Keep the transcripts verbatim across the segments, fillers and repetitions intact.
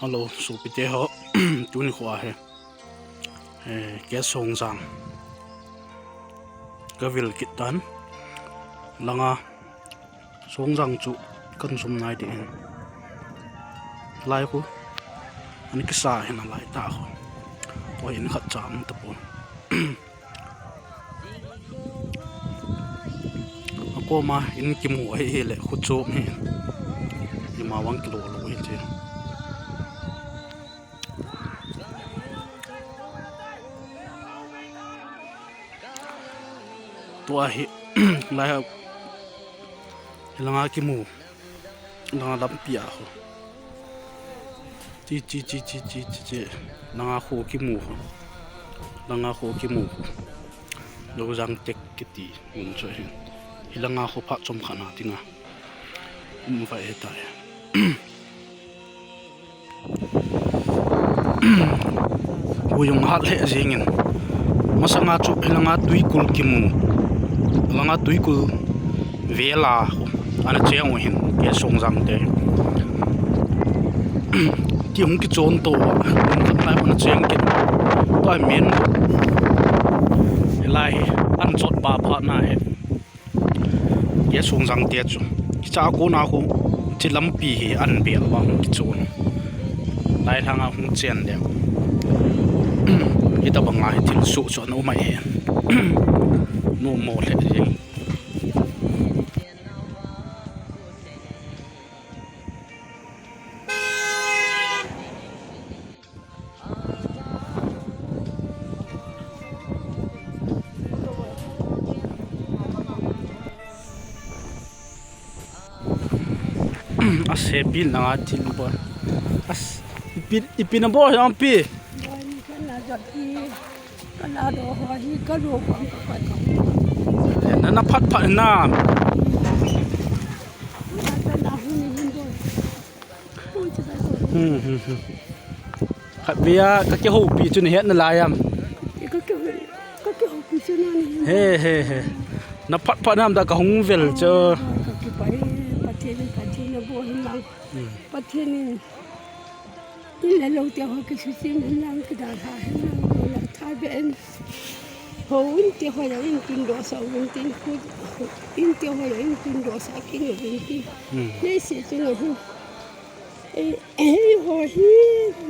Hello, sopite ho. Tuni kho ahi. Eh, K. Songjang. Ka vil kit tan. Langa Songjang chu kan sum nai ti hin. Lai khu. Ani kisa hin a lai ta khu. Oi, in khat cham ta pon. Akoma in kimu ahi, hile khu chom hi. Ima vang kilo lo hi che. Tua hi lai ha. Hilanga kimu. Langa lampi a ho. Chi, chi, chi. Langa kho kimu ho. Langa kho kimu ho. Lojang tek kiti mun chu hin. Hilanga kho phat chom khat na tinga. Um vai e tai. Hui jong hat lheh jingin. Masanga chu hilanga tuikul kimu. Langa tuikul vela ana cheng u hin K. Songjang te. Ti hung kichon to. Khat lai ana cheng kit. Tua men. Lai an chot pa pha na he. K. Songjang te chu. Kicha kona khu chi lampi hi an bel vang kichon. Lai langa hung chen le. Hitabanga hi thil su chu an um ahi. Nu mo le. Ase pi na thil bo. As, ipi, ipi na bo yang pi. Kana do ho hi ka lo pang ka ka. Na, na phat phat na. Na, na hu ni hin do. Hmm, hmm, hmm. Khat vei a ka kihoupi chu na het nalai am? Ka ki, ka kihoupi chu na ni. He, he, he. Na phat phat nam da ka hung vel chu. Ka kipa e, Pathen, Pathen na bo hin lang. Hmm. Pathen in. In le lo te ho kisuchim hin lang, kidalha hin lang, lo la tha be in. Ho in te ho la in kin do sa, in tin khu, in te ho la in kin do sa, kin lo in tin. Hmm. Nei se chu na hu. Ei, ei, ho hi,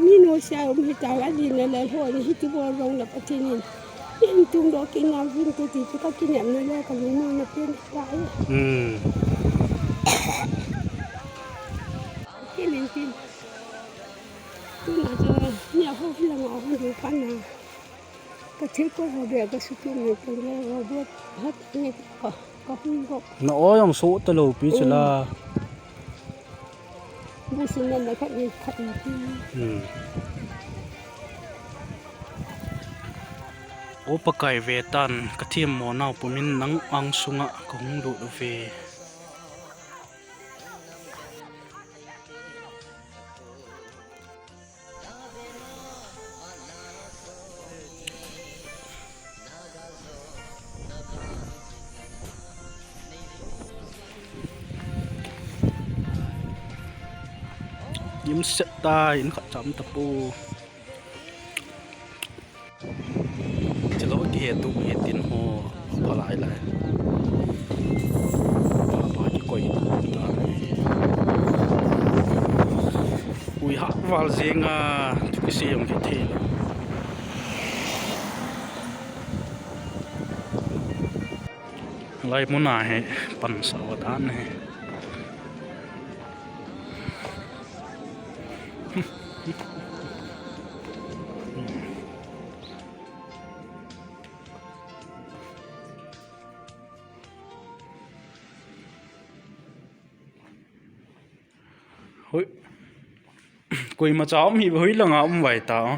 mi no sia um hi ta la, din la la ho ni hi ti bo rong la Pathen in. In tung do kin na vin te ti chu ka kin yam na la ka lu mo na pen ta e. Hmm. Kin in tin. Tu na chu, ni a ho hi la nga ho du pa na. Ka thil ko ho be ka su tu ni ko ho be hat ni ka, ka hu ko. Na o jong so ta lo pi chu la. Bu sin na na khat ni khat ni. Hmm. O Pakai ve tan ka themmo nau pumin nang ang sunga ka hung lut uve. Im set ta, in khat cham ta pu. Chalo kihe tu, he tin ho, phalai lai. Pa, pa kikoi ta. Ui ha val jeng a, tu kisi jong kithei lo. Lai muna hi pansa vatan hi. Hoi. Koima cha um hi hoi langa um vai ta.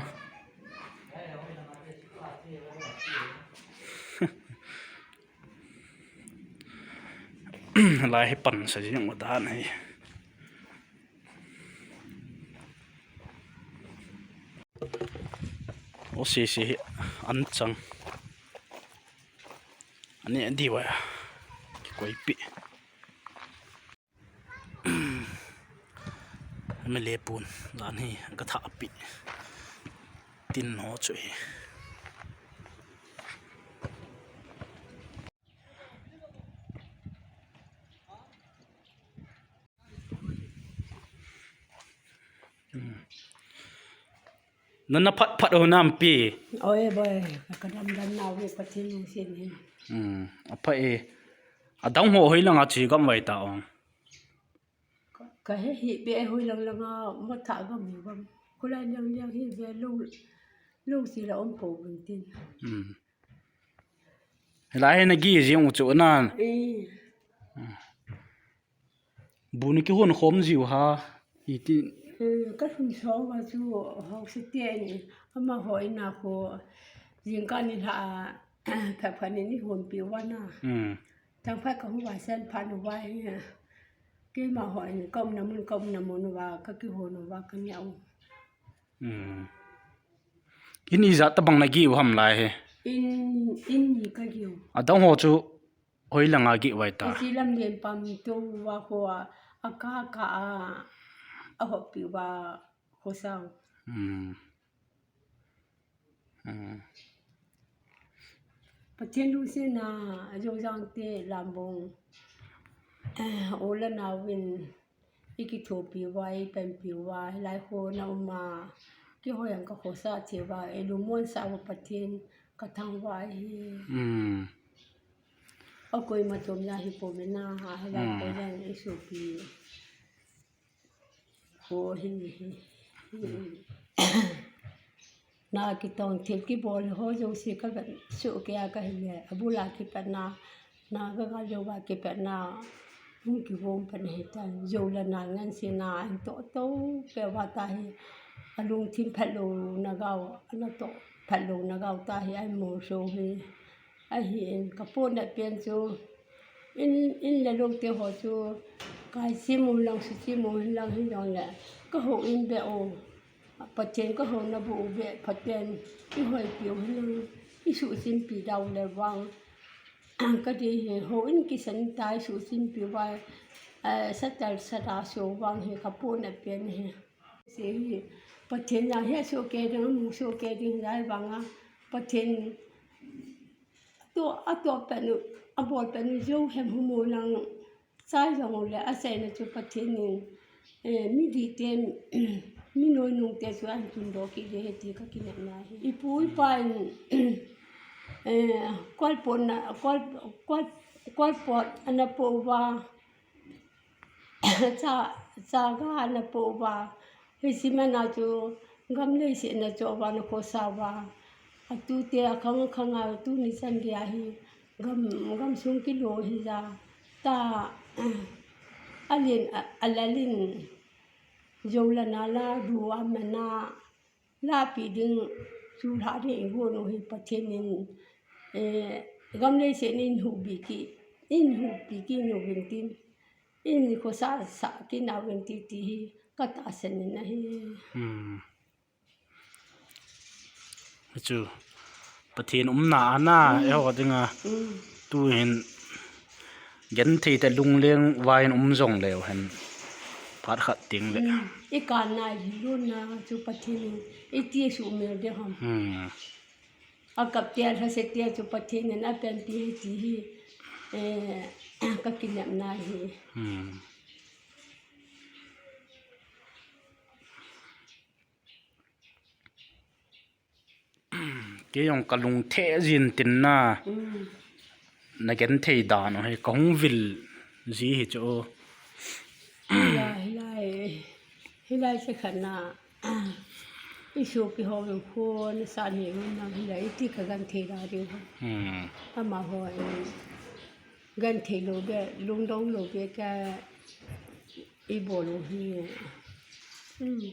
Lai hi pansa jing u dan hi. O si si hi an chang. Ani di wa. Koi pi. Mele pun, jan hi ka thah pi. Tin ho chu hi. Hmm. Nana phat phat ho nampi. Oi, boy, ka dam dam nau hi Pathen lungset hin. Hmm, apha e. Adang ho hoilang a chi gam vai ta ong. Ka, ka he hi be hoilang lang a mo tha gam hi gam. Khulai lang lang hi be lo, lo si la om po gam tin. Hmm. Hilai hi na gi jing u chu nan. Eh. Hmm. Bu ni kihon khom jiu ha, iti. Eh, ka lhun song a chu hausa te ni, amaho in a kho, jingkah ni lha, phat phat ni ni honpi uva na. Hmm. Tangphat ka hung vaisan phat uva hi, keima ho in ka umna mun, ka umna mun uva, ka kihon uva ka nia u. Hmm. In ijat tabang na gi u ham lai hi? In, in ni ka gi u. Adang ho chu hoilang a gi vai ta. Achi lam len pam to uva kho a, a ka ka a, a hop pi uva kho sao. Hmm. Hmm. Pathen lungset na, a Joujang te Lambong, eh, u le nau in, i kithopi uva, i panpi uva, hilai kho na um a, kihoi ang ka khosa che uva, i lungmon sa uva Pathen, ka thangvah e. Hmm. A koima chom na hi po me na ha, hilai kho jang i sopi. Ko hi, hi, hi. Na kitong thil kibol ho jouse ka vet soh kei a ka hi le. Abul a kipat na, na ka gal jou a kipat na, hung kivong pan hi ta. Jou le na ngan se na, an to to pe uva ta hi. A lungthim phat lou na gau, ana to phat lou na gau ta hi, ai mo so hi. Ahin, ka pon na pen chu, in, in le lou te ho chu, kai chimu lang, su chimu lang hi jong le, ka hou in be o, Pathen ka hou na bu u be, Pathen i hoipi u hi lang, i suhchinpi dau le vang. Ka di hi, hou in kisan tai suhchinpi vai, eh, satel sada so vang hi ka pon na pen hi. Se hi, Pathen na hi a soh kei ding, mu soh kei ding lai vang a, Pathen To, a to penu, a bol penu jou hem humu lang chai jong le a chaina chu Pathen in, eh, mi di te, mi noi nung te chu an tun doh kit de he ti ka kinepna hi. I pu i pa in, eh, kolpot na, kol, kol, kolpot ana po uva, Cha, chaga ana po uva, hiche mana chu gam leiset na choh uva na khosa uva. Atute akhang khang a tuni chan gei a hi gam, gamsung kilo hija. Ta, alen, a, alalin, jou lana la, du amana, Lapi ding, chu lha ding i gon u hi Pathen in, eh, gam leiset in huhpi ki, in huhpi ki nu vin tin, in khosa sa ki na vin ti ti hi ka tahsan in ahi. Hmm. Chu Pathen umna ana, mm, eiho dinga, mm, tu hin Genthei te lungleng vai in um jong leu hen. Phat khat ting le. Hmm. I kan nai hi lun na chu Pathen in i ti suh mel de ham. Hmm. A kap te a lhase te chu Pathen in a panpi hi ti hi, eh, ka kinepna hi. Hmm. Kei jong ka lungthim jin tin na. Mm. Na genthei dan u hi ka hung vil ji hi chu. Hilai, hilai, hilai se khat na. I sopi ho jong khu na sa ni na hilai i ti ka genthei da diu. Mm. Amaho, eh, genthei lou be, lungdong lou be ka i bol u hi. Mm.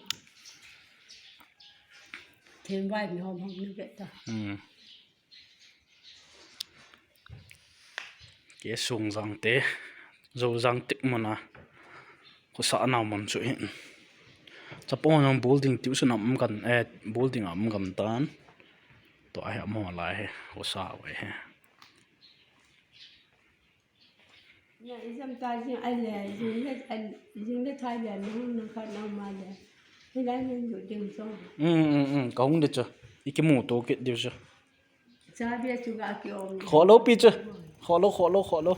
Themvai mi hom hom ni ve ta. Hmm. Kei Songjang te, Joujang tik muna, khosa ana man chu hin. Chapang jong building tiu sun am kan, eh, building am gam tan. To ai am ho lai he, khosa vai he. Ijam ta jing ai le, jing le, jing le thai le, nang nang khat nang ma le. Hilai nang yu ding so. Kahung de chu. Ikimu to kit diu chu. Cha bia chu ga ki om. Kholo pi chu. Kholo, kholo, kholo.